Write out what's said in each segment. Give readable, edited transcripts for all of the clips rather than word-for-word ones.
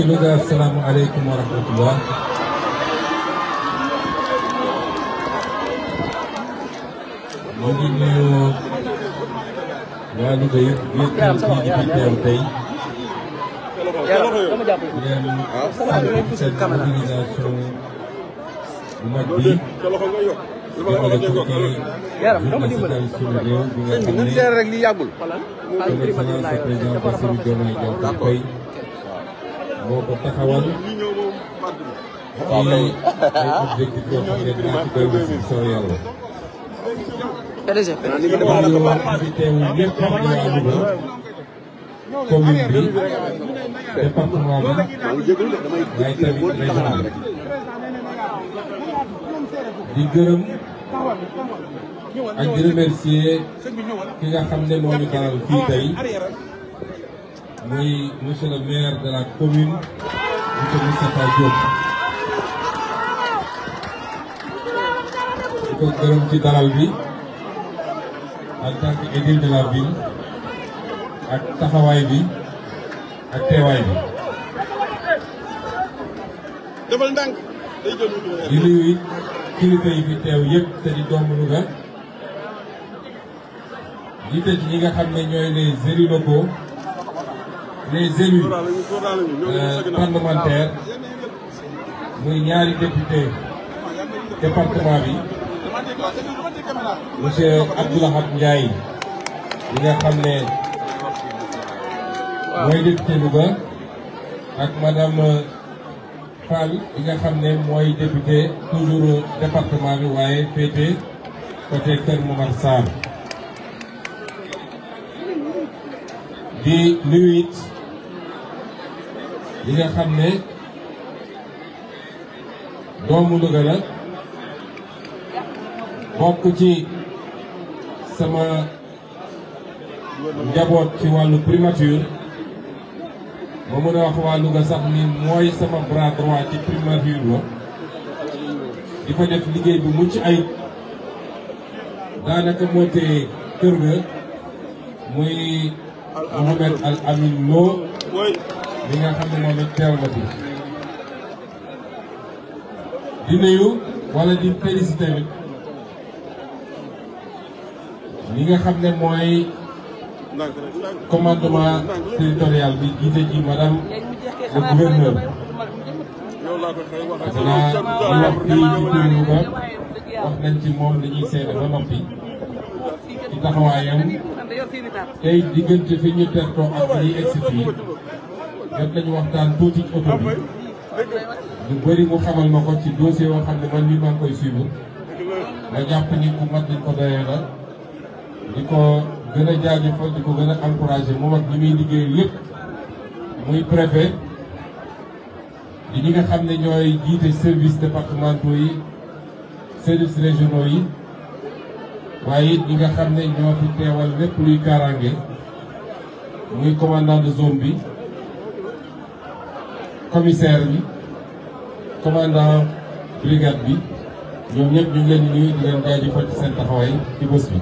Assalamu alaikum wa rahmatullah. Ñu ngi nuyu waa Louga yëpp ci teew tey seen mobilisation bu mag bi jëmale ko ci journée suñu réew bi nga xam ne son excellence président Bassirou Diomaye Diakhar Faye moo ko taxawal ci ay objectif yoo xam ne dinaa ci doy si soo yàlla. ñu wax ci teew ñëpp di waa Louga commune bi département bi waaye tamit régional di gërëm ak di remercier ki nga xam ne moo ñu dalal fii tey muy monsieur le maire de la commune monsieur Moustapha Diop di ko gërëm ci dalal bi en tant que édile de la ville ak taxawaay bi ak teewaay bi. di nuyu it kilifa yi fi teew yëpp te di doomu Louga jiite ci ñi nga xam ne ñooy les élus locaux. Les élus parlementaires muy ñaari député département bi monsieur Abdoulahad Ndiaye bi nga xam ne mooy député Louga ak madame Fall bi nga xam ne mooy député toujours département bi waaye féete côté Kër Momar Sarr di nuyu it li nga xam ne doomu Louga la bokk ci sama njaboot ci wàllu primature ma mën a wax waa Louga sax ni mooy sama bras droit ci primature la di fa def liggéey bu mucc ayib daanaka moo tee kër ga muy Mohamed Al Amin Lo li nga xam ne moom it teew na fi di nuyu wala di féliciter nit li nga xam ne mooy commandement territorial bi jiite ji madame le gouverneur danaa ñu wax fii ci turu Louga wax nañ ci moom dañuy seede ba noppi ci taxawaayam tey diggante fi ñu tertoo ak ñi egsi fii jot nañu waxtaan tuuti ci oto bi ñu bëri mu xamal ma ko ci dossier yoo xam ne man mii maa ngi koy suivre ma jàpp ni ku mat nañ ko doyee la di ko gën a jaajëfal di ko gën a encouragé moom ak ñi muy liggéey lépp muy préfet di ñi nga xam ne ñooy jiite services départementaux yi services régionaux yi waaye it ñi nga xam ne ñoo fi teewal lépp luy kaaraange muy commandant de zone bi commissaire bi commandant brigade bi ñoom ñëpp ñu ngi leen di nuyu di leen jaajëfal ci seen taxawaay ci bés bi.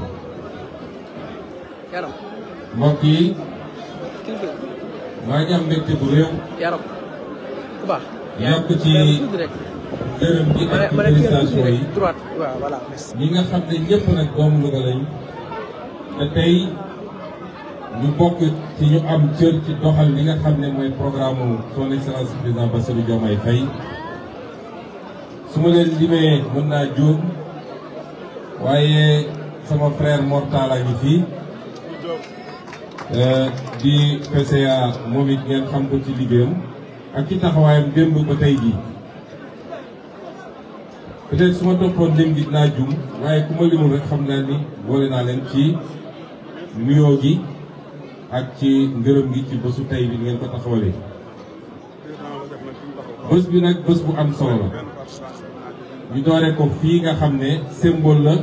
mbokk yi maa ngi am mbégte bu réew yokk ci gërëm gi ak félicitation yi ñi nga xam ne ñëpp nag doomu Louga lañ te tey ñu bokk ci ñu am cër ci doxal li nga xam ne mooy programme son excellence président Bassirou Diomaye Faye su ma leen limee mën naa juum waaye sama frère Mortala ngi fii di PCA moom it ngeen xam ko ci liggéeyam ak ci taxawaayam démb ba tey jii peut-être su ma toppoon lim gi dinaa juum waaye ku ma limul rek xam naa ni boole naa leen ci nuyoo gi ak ci ngërëm gi ci bésu tey bi ngeen ko taxawalee. bés bi nag bés bu am solo la ñu doore ko fii nga xam ne symbole la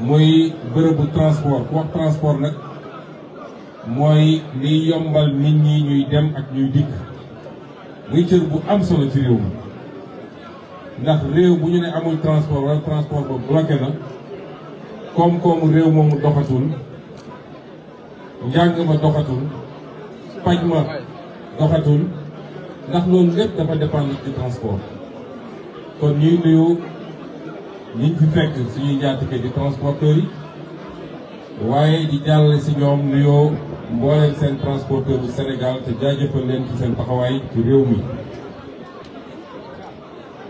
muy bërëbu transport ku wax transport nag mooy liy yombal nit ñi ñuy dem ak ñuy dikk muy cër bu am solo ci réew mi ndax réew bu ñu ne amul transport wala transport ba bloqué na koom-koomu réew moomu doxatul njàng ma doxatul paj ma doxatul ndax loolu lépp dafa dépendre ci transport kon ñuy nuyu ñi fi fekk suñuy njaatige di transporteurs yi waaye di jàllale si ñoom nuyoo mbooleem seen transporteur bu Sénégal te jaajëfal leen ci seen taxawaay ci réew mi.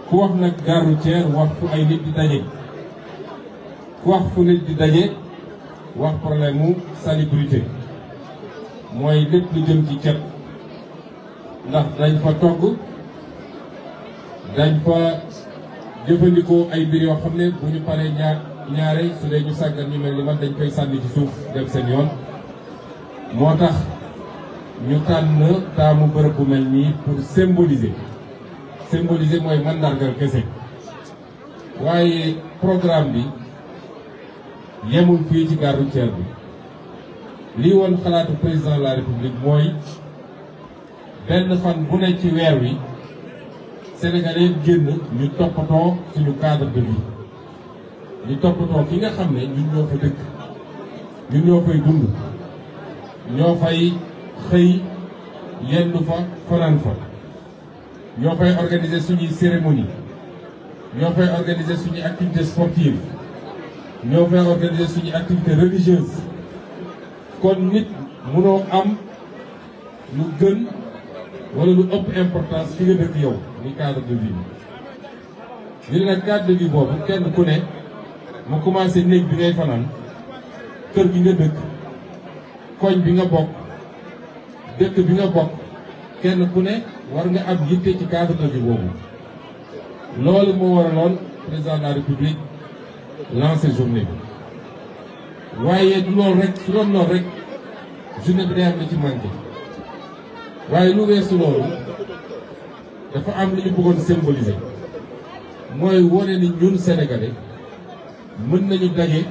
ku wax nag gare routière wax fu ay nit di daje ku wax fu nit di daje wax problème mu salubrité mooy lépp lu jëm ci cet ndax dañ fa togg dañ fa jëfandikoo ay mbir yoo xam ne bu ñu paree ñaare su dee ñu sàggan ñu mel ni man dañ koy sànni ci suuf dem seen yoon moo tax ñu tànn taamu bërëb bu mel nii pour symboliser mooy mandargal kese waaye programme bi yemul fii ci gare routière bi lii woon xalaatu président de la république mooy benn fan bu ne ci weer wi Sénégalais génn ñu toppatoo suñu cadre de vie ñu toppatoo fi nga xam ne ñun ñoo fa dëkk ñun ñoo fay dund ñoo fay xëy yendu fa fanaan fa ñoo fay organiser suñuy cérémonie ñoo fay organiser suñuy activité sportive ñoo fay organiser suñuy activité religieuse kon nit mënoo am lu gën wala lu ëpp importance fi nga dëkk yow ni cadre de vie ñu ne nag cadre de vie boobu kenn ku ne mu commencé néeg bi ngay fanaan kër gi nga dëkk koñ bi nga bokk dëkk bi nga bokk kenn ku ne war nga am yitte ci cadre de vie boobu loolu moo waraloon président de la république lancé journée bi waaye du loolu rek su doon loolu rek journée bi day am na ci manqué waaye lu weesu loolu dafa am lu ñu bëggoon symboliser mooy wone ni ñun sénégalais mën nañu daje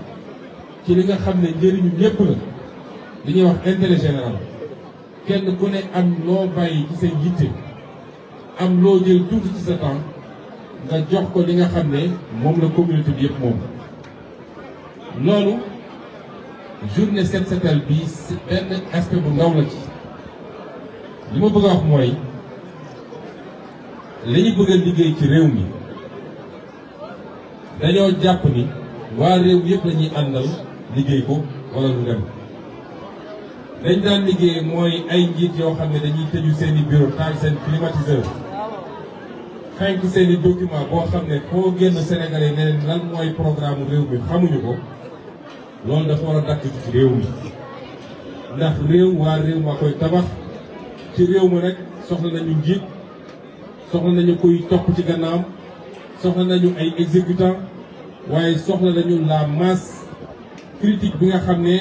ci li nga xam ne njëriñu ñépp la li ñuy wax intérêt général kenn ku ne am loo bàyyi ci sa yitte am loo jël tuuti ci sa temps nga jox ko li nga xam ne moom la communauté bi yëpp moom loolu journée set setal bi benn aspect bu ndaw la ci li ma bëgg a wax mooy li ñu bëgg a liggéey ci réew mi dañoo jàpp ni waa réew yëpp lañuy àndal liggéey ko wala lu dem dañ daan liggéey mooy ay njiit yoo xam ne dañuy tëju seeni bureau taal seen climatiseur xenk seeni document boo xam ne foo génn Sénégalais ne leen lan mooy programme réew mi xamuñu ko loolu dafa war a dakk ci réew mi ndax réew waa réew maa koy tabax ci réew mi rek soxla nañu njiit soxla nañu koy topp ci gannaam soxla nañu ay exécutants waaye soxla nañu la masse critique bi nga xam ne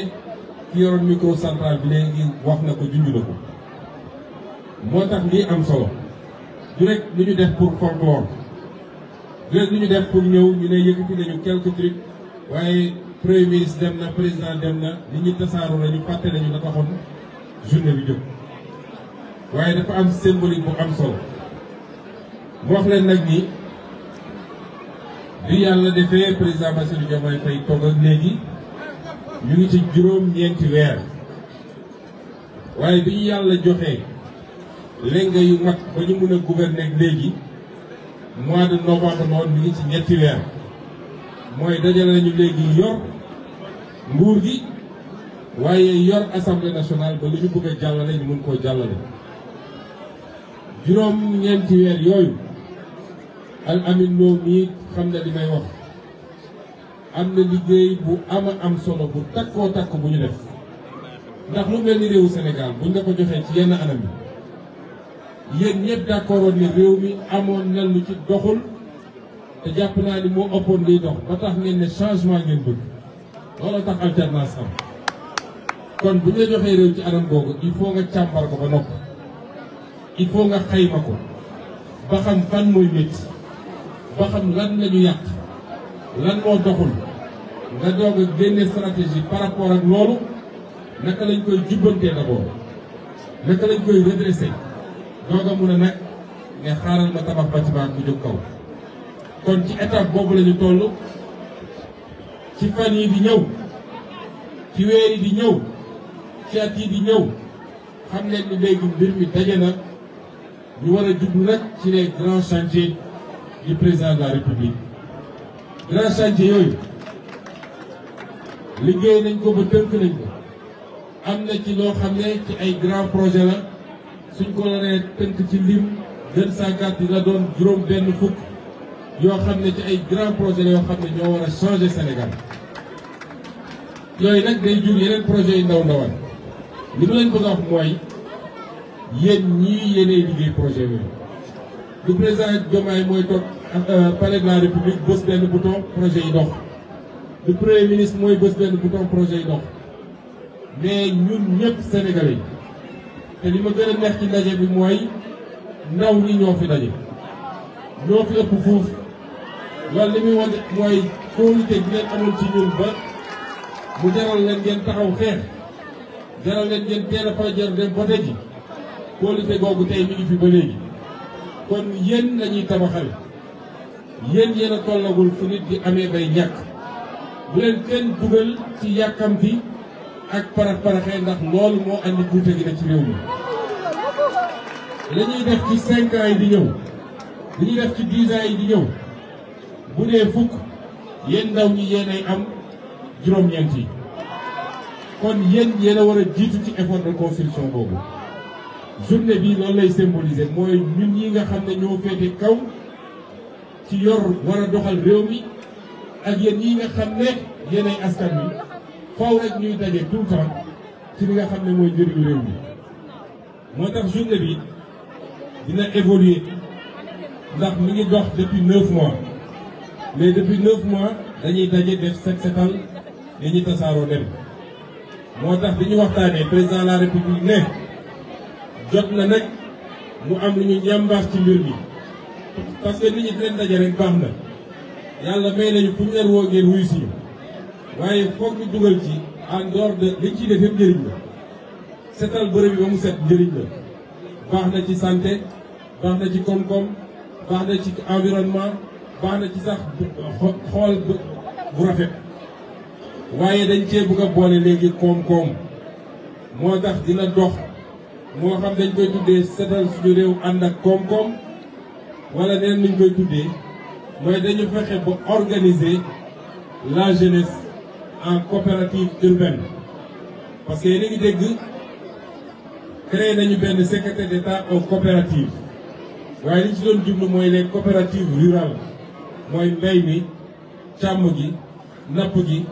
ki yoroon micro central bi léegi wax na ko junj na ko moo tax lii am solo du rek lu ñu def pour folklore du rek lu ñu def pour ñëw ñu ne yëkkati nañu quelques trucs waaye premier ministre dem na président dem na nit ñi tasaaroo nañu fàtte nañu la taxoon journée bi jóg waaye dafa am symbolique bu am solo mu wax leen nag ni bi yàlla defee président Bassirou Diomaye Faye toog ak léegi ñu ngi ci juróom-ñeenti weer waaye bi ñu yàlla joxee lenga yu mag ba ñu mën a gouverner léegi mois de novembre noonu ñu ngi ci ñetti weer mooy dajale nañu léegi yor nguur gi waaye yor assemblée nationale ba lu ñu bëgg a jàllale ñu mën koo jàllale juróom-ñeenti weer yooyu al amin loo mii xam na li may wax am na liggéey bu am solo bu takkoo takk bu ñu def ndax lu mel ni réewu Sénégal buñ la ko joxee ci yenn anam yi yéen ñëpp d'accord ni réew mi amoon na lu ci doxul te jàpp naa ni moo ëppoon liy dox ba tax ngeen ne changement ngeen bëgg loolu tax alternance am kon bu ñu la joxee réew ci anam googu il faut nga càmbar ko ba nopp il faut nga xayma ko ba xam fan mooy métti ba xam lan lañu yàq lan moo doxul nga doog a génne stratégie par rapport ak loolu naka lañ koy jubbantee d'abord naka lañ koy redresser doog a mun a nag nga xaaral ma tabax bâtiment bu jóg kaw kon ci étape boobu lañu toll ci fan yi di ñëw ci weer yi di ñëw ci at yi di ñëw xam leen ni léegi mbir mi daje na ñu war a jublu nag ci les grands chantiers du président de la République. grands chantiers yooyu liggéey nañ ko ba tënk nañ ko am na ci loo xam ne ci ay grands projets la suñ ko waree tënk ci lim gën saa gàtt dina doon juróom benn fukk yoo xam ne ci ay grands projets la yoo xam ne ñoo war a changer Sénégal yooyu nag day jur yeneen projets yu ndaw ndawal li mu leen bëgg a wax mooy yéen ñii yéenay liggéey projet yooyu du président Diomaye mooy toog palais de la République bës benn bouton projet yi dox du premier ministre mooy bës benn bouton projet yi dox mais ñun ñëpp Sénégalais te li ma gën a neex ci ndaje bi mooy ndaw ñi ñoo fi daje ñoo fi ëpp fuuf loolu li muy wane mooy kóolute bi ngeen amoon ci ñun ba mu jaral leen ngeen taxaw xeex jaral leen ngeen teel a fajar dem vote ji kóolute googu tey mi ngi fi ba léegi kon yéen lañuy tabaxal yéen yéen a tollagul fu nit di amee bay ñàkk bu leen kenn dugal ci yàkkamti ak parax-paraxee ndax loolu moo andi guute gi na ci réew mi la ñuy def ci 5 ans yi di ñëw li ñuy def ci 10 ans yi di ñëw bu dee fukk yéen ndaw ñi yéenay am juróom-ñeent yi kon yéen a war a jiitu ci effort de construction boobu journée bi loolu lay symboliser mooy ñun ñi nga xam ne ñoo féete kaw ci yor war a doxal réew mi ak yéen ñi nga xam ne yéenay askan wi faw rek ñuy daje tout le temps ci li nga xam ne mooy njëriñu réew mi moo tax journée bi dina évoluer ndax mi ngi dox depuis 9 mois mais depuis 9 mois dañuy daje def set setal dañuy tasaaroo dem moo tax bi ñu waxtaanee président de la République ne jot na nag mu am lu ñu ñambaas ci mbir mi parce que nit ñi leen daje rek baax na yàlla may nañu fu ñu leen woo ngeen wuyu si ñu waaye foog ñu dugal ci en dehors de liñ ciy def yëpp njëriñ la setal bërëb bi ba mu set njëriñ la baax na ci santé baax na ci koom-koom baax na ci environnement baax na ci sax xool bu rafet waaye dañ cee bëgg a boole léegi koom-koom moo tax dina dox moo xam dañ koy tuddee setal suñu réew ànd ak koom-koom wala neen nuñ koy tuddee mooy dañu fexe ba organiser la jeunesse en coopérative urbaine parce que yéen a ngi dégg créé nañu benn secrétaire d'État aux coopératives waaye li ci doon jublu mooy les coopératives rurales mooy mbay mi càmm gi napp gi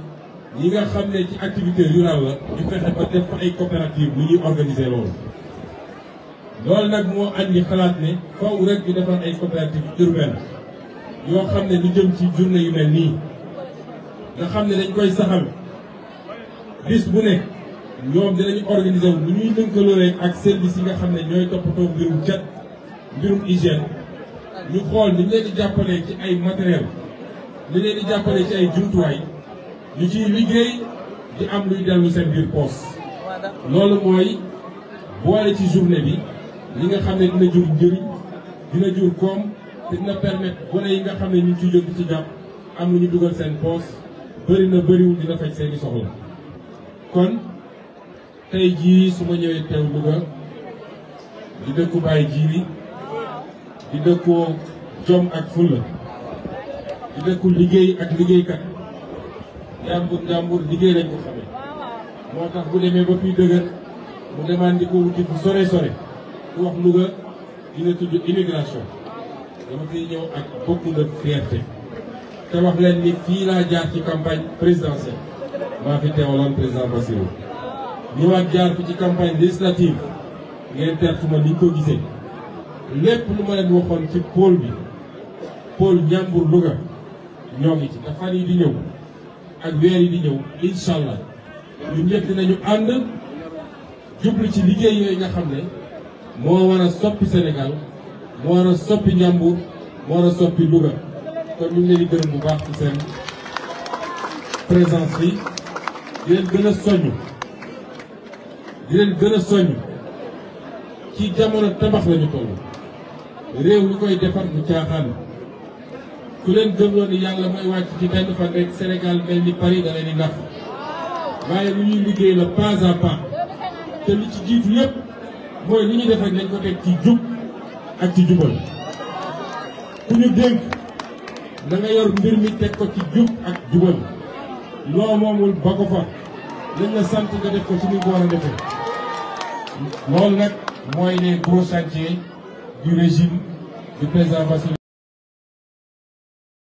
ñi nga xam ne ci activité rurale la ñu fexe ba def fa ay coopérative lu ñuy organiser loolu loolu nag moo andi xalaat ne faw rek ñu defar ay coopérative urbaine yoo xam ne lu jëm ci journée yu mel nii nga xam ne dañ koy saxal bis bu ne ñoom dinañu organiser wu lu ñuy lëkkaloo ak service yi nga xam ne ñooy toppatoo mbirum cet mbirum hygiène ñu xool ni ñu leen di jàppalee ci ay matériel ni leen di jàppalee ci ay jumtuwaay ñu ciy liggéey di am luy dellu seen biir poos loolu mooy boole ci journée bi li nga xam ne dina jur njëriñ dina jur koom te dina permettre gone yi nga xam ne ñu ngi ciy jóg ci jàpp am lu ñu dugal seen poos bëri na bëriwul dina faj seeni soxla kon tey jii su ma ñëwee teew Louga di dëkku Baye Djili di dëkku jom ak fulla di dëkku liggéey ak liggéeykat njàmbur liggéey lañ ko xamee moo tax bu demee ba fii dëgër mu demaan di ko wuti fu sore sore ku wax Louga dina tudd immigration dama fiy ñëw ak beaucoup de fierté te wax leen ni fii laa jaar ci campagne présidentielle maa fi teewaloon président Bassirou ñëwaat jaar fi ci campagne législative ngeen tertuma ni ñu ko gisee lépp lu ma leen waxoon ci pôle bi pôle Njàmbur Louga ñoo ngi ci te fan yi di ñëw ak weer yi di ñëw incha allah ñun ñëpp dinañu ànd jublu ci liggéey yooyu nga xam ne moo war a soppi Sénégal moo war a soppi Njàmbur moo war a soppi Louga kon ñu ngi leen di gërëm bu baax ci seen présence bi di leen gën a soññ di leen gën a soññ ci jamono tabax lañu toll réew li koy defar du caaxaan ku leen gëmloo ni yàlla mooy wàcc ci benn fan rek Sénégal mel ni Paris da leen di nax waaye lu ñuy liggéey la pas à pas te li ci jiitu yëpp mooy li ñuy def rek nañ ko teg ci jub ak ci jubal ku ñu dénk da nga yor mbir mi teg ko ci jub ak jubal loo moomul ba ko fa lañ la sant nga def ko ci ni ko war a defee loolu nag mooy les gros chantiers du régime du président Bassirou